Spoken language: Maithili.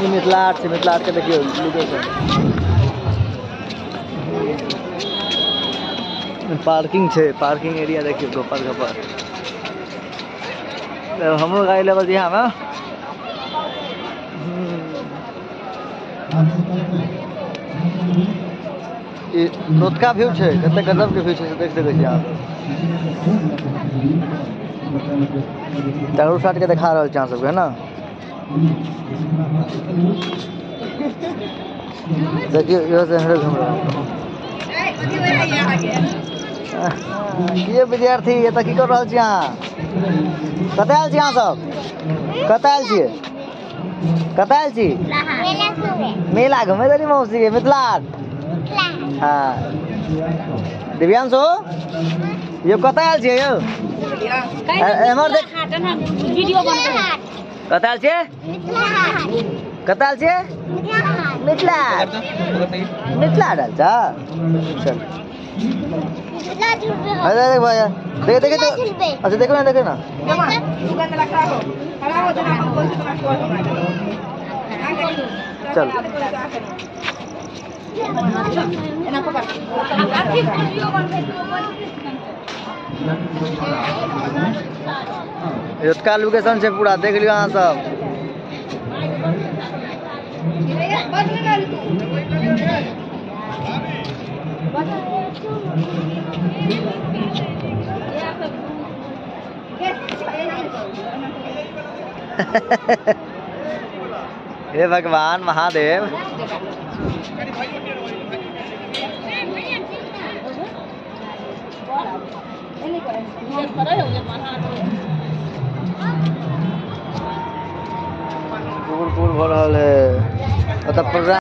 ई मिथिला हाट छै, मिथिला हाट के देखियौ लोकेशन। पार्किंग छै, पार्किंग एरिया देखियौ घपर घपर। हमरो गाड़ी लेवल यहाँ में। रतुका व्यू छै, कते गजब के व्यू छै से देख सकै छी अहाँ। चारू साइड के देखा रहल छी अहाँ सबके, है ना। देखियौ इहो से एम्हरे घुमि रहल। ये विद्यार्थी एतऽ की कर रहल छी अहाँ? कतऽ आयल छी अहाँ सब? कतऽ आयल छियै? कतऽ आयल छी? मेला घुमै देली मौसी के, मिथिला हाट। हाँ दिव्यांशु यो कतऽ आयल छियै यौ? एम्हर देख, कतऽ आयल छियै? कतऽ आयल छियै? मिथिला हाट। मिथिला हाट आयल छ? चल अरे देख भैया, देख देख तो, अच्छा देखो ना, देखो ना। चल रतुका लोकेशन छै पूरा, देख लियौ अहाँ सब। हे भगवान महादेव। कुकुर कुकुर भऽ रहल है। ओतऽ प्रोग्राम